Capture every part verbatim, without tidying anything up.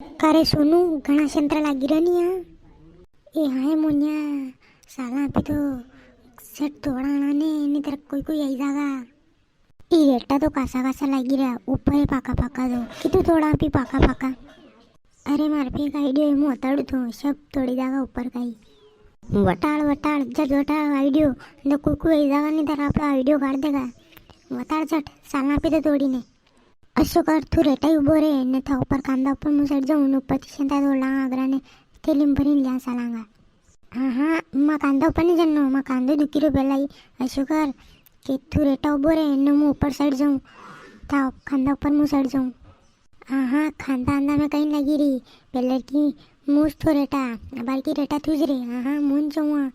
का रे सोनू, घणा संतरा लागी रया नी यां? ए हाय मोन्या, साला पे तो सेट तोड़ाना ने, नी तर कोई कोई आई जागा। ई रेटा तो कासा कासा लागी रया, ऊपर है पाका पाका दो। कितु तोड़ा पी पाका पाका। अरे मार पे एक आइडियो है, मु अताड़ू तो सब तोड़ी जागा ऊपर का ही। वटाड़ वटाड़, जट वटाड़ आइडियो। न कोई कोई आई जागा नी तर आपला आइडियो काट देगा। वटाड़ जट, साला पे तो तोड़ी ने। अशो कर, तू रेटा ही उबो रे, ने था ऊपर कांदा ऊपर मु सड़ जाऊं, ने ऊपर ती संतरा तोड़ लांगा आगरा ने, थैली में भरी ने लिया सालांगा। हाँ, हाँ, मां कांदा ऊपर नी चढ़नो, मां कांदो दुखी रो पेला ही। अशो कर के तू रेटा उबो रे, ने मु ऊपर सड़ जाऊं, था कांदा ऊपर मु सड़ जाऊं। हाँ, हाँ, खांदा आंदा में कई लगी री, पेलर की मूस थो रेटा, अबार की रेटा थूज रे। हाँ, हाँ, मुन जाऊँ,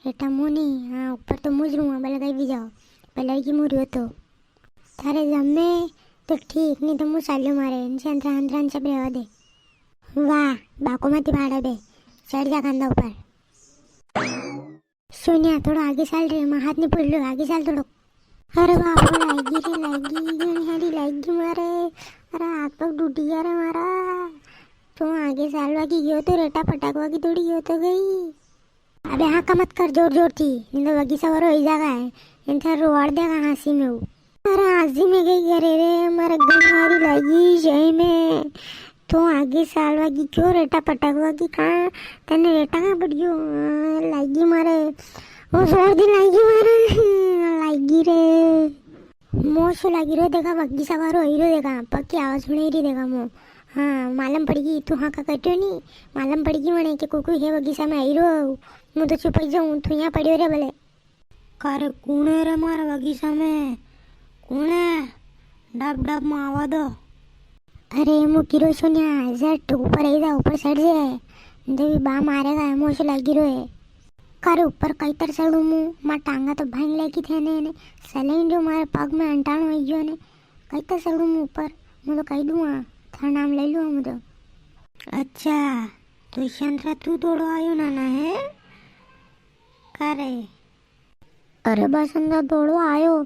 रेटा मुनी, हाँ, ऊपर तो मुज रूँ, भले कई भी जाओ, पेलर की मुरियो तो। थारे जमे तो ठीक, नी तो मु साल्यो मारे, इनसे अंतरा अंतरा सब रेवा दे। वाह, बाको मती भाड़ा दे, चढ़ जा कांदा ऊपर। सोनिया, थोड़ा आगे साल रे, मां हाथ नी पड़ लो, आगे साल थोड़ो। अरे बाप रे, लागी रे, लागी, घणी हारी लागी मारे। अरे हाथ पग टूटी गया रे मारा। तो आगे सालवा की गयो तो रेटा पटकवा की थोड़ी गयो तो गई। अबे हाँ का मत कर जोर जोर थी, नी तो वगी सवारो ही जागा है, इन थारे रोवाड़ देगा हाँसी में वो। अरे हाँसी में कई करे रे, मारे घणी हारी लागी सही में। तो आगे सालवा की क्यों रेटा पटकवा की, कहाँ तने रेटा कहाँ पड़ गयो? हाँ, लागी मारे, वो जोर दी लागी मारे, लागी रे। मोसो लागी रो देखा, बगीचा वारो आई रो देखा, पक्की आवाज सुनाई री देखा मो। हाँ, मालूम पड़ गई, तू हाँ का कट्यो नी, मालूम पड़ गई मने कि कोई कोई है बगीचा में आई रो। मु तो छुपाई जाऊं, तू यहाँ पड़ियो रे भले। का रे, कूण है रे मारा बगीचा में? कूण है? डब डब में आवा दो। अरे, मु किरो सोनिया, जट ऊपर आई जा, ऊपर सड़ जे। देवी बा मारेगा, मोसो लागी रो है। का रे, ऊपर कई तर सड़ू मु, मार टांगा तो भांग लेगी थे ने, ने सलेन जो मारे पग में अंटाणो आई गयो ने, कई तर सड़ू मु ऊपर, मु तो कई दूंगा, थारा नाम ले लूंगा मु तो। अच्छा, तो संतरा तू तोड़ो आयो नाना है? का रे? अरे बा, संतरा तोड़वा आयो,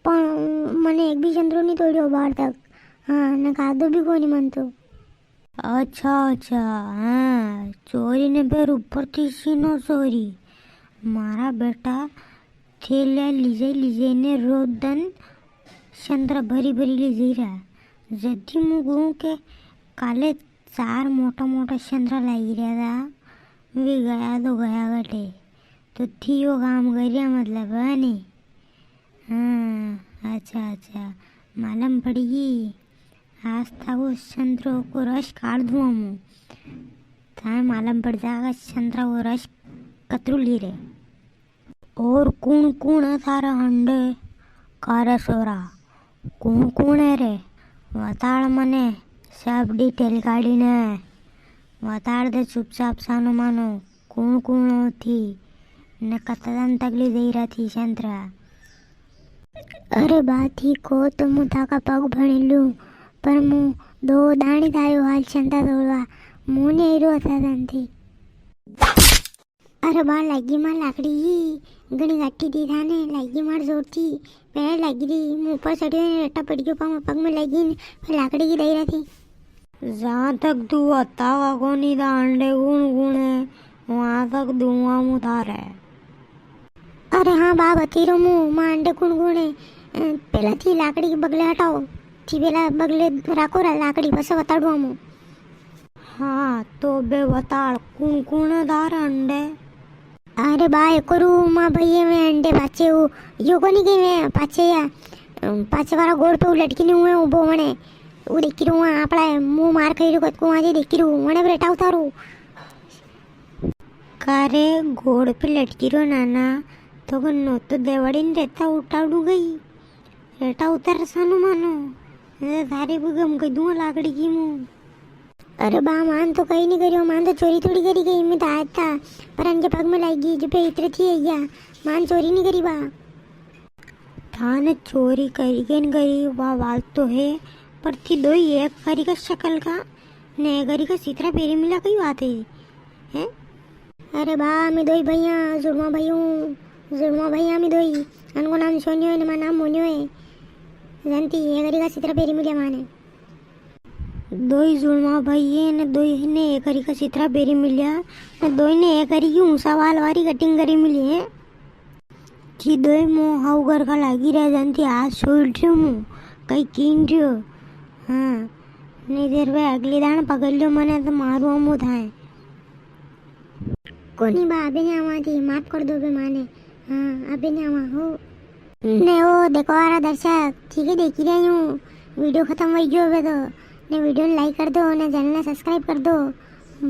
पण मने एक भी संतरो नी तोड़ियो बार तक। हाँ, ने खादो भी कोनी मन तो। अच्छा, अच्छा, हाँ, चोरी ने बेर ऊपर थी सीनो चोरी। मारा बेटा थैलिया लीजे लीजे ने रोज दन संतरा भरी भरी लीजे रहा। जदी मु कहूँ के काले चार मोटा मोटा संतरा लाई रहा था, वे गया तो गया गटे। तो थी यो काम करिया मतलब, है नी? हाँ, अच्छा, अच्छा, मालूम पड़ गई। आज था वो संतरो को रस काढ़ दूँ मु। थाए मालूम पड़ जाएगा संतरा को रस कतरू ली रे। और कुण कुण है थारे अंडे? का रे सोरा, कुण कुण है रे? बताड़ मने सब detail काढ़ी ने। बताड़ दे चुपचाप सानो मानो। कुण कुण हो थी? ने कतरा दन तक ली जई रहा थी संतरा? अरे बा, थी को तो मु थाका पग भणी लूं, पर मु दो दाणी थायो हाल संतरा तोड़वा, मु नी आई रो था दन थी। अरे बा, लागी मार लाकड़ी, घणी गाठी दी थाने, लागी मार जोर थी, पैर लागी री, मु ऊपर चढ़ियो ने रेटा पड़ गयो, पग में, पग में लागी ने, फिर लाकड़ी की दई रहा थी। जहाँ तक तू बतावा कोनी था अंडे कुण कुण है, वहाँ तक दूंगा मु थारे। अरे हाँ बा, बती रो मु, मां अंडे कुण कुण है। अ, पेला थी लाकड़ी के बगले हटाओ, थी पेला बगले राखो रा लाकड़ी, पसे बताड़ू मु। हाँ, तो बे बताड़, कुण कुण है थारे अंडे? अरे बा, एको रू मां भई है वे अंडे पाछे, वो यो कोनी के वे पाछे या, अ, पाछे वाला गोड़ पे वो लटकी ने हुए उबो वने। वो देखी रू वहाँ आपड़ा है, मु मार खाई रू कतको वहाँ जे देखी रू, वने रेटा उतारू। का रे, गोड़ पे लटकी रो नाना, तो को नो तो देवाड़ी ने रेटा उतारू गई। रेटा उतर सानो मानो, ए, थारे भी गम कई दूंगा लाकड़ी की मु। अरे बा, मान तो कई नी करियो, मान तो चोरी थोड़ी करी गई, मैं तो आया था, पर अनके पग में लागी, जब इतरे थी गया, मान चोरी नी करी बा। थाने चोरी करी के न करी, वा बात तो है, पर थी दोई एक करी का शकल का, ने करी का सितरा पेरी मिला, कई बात है, हैं? अरे बा, मैं दोई भैया, जुड़वा भाई हूँ, जुड़वा भैया मैं दोई, अनको नाम सोनियो है, ने मारो नाम मोनियो है, जानती है, करी का सितरा पेरी मिला माने। दोई जुड़वा भाई है ने दोई ने एक हरी का चित्रा पेरी मिलिया, ने दोई ने एक हरी की ऊंचा वाल वारी कटिंग करी मिली है। जी दोई मो हाउ घर का लागी रह जानती, आज सोई रियो मु, कई कीन रियो। हाँ, नहीं देर वे अगली दान पकड़ लियो मने तो मारू अमू थाए। कोनी बा, अबे नहीं आवा थी, माफ कर दो बे माने। हाँ, अबे नहीं आवा हो। ने ओ देखो आ रहा दर्शक, ठीक है देखी रही हूँ, वीडियो खत्म हो गयो अबे तो। ने वीडियो ने लाइक कर दो, ने चैनल ने सब्सक्राइब कर दो।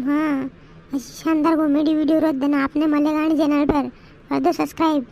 हाँ, ऐसी शानदार कॉमेडी वीडियो रोज दिन आपने मलेगा नी चैनल पर, कर दो सब्सक्राइब।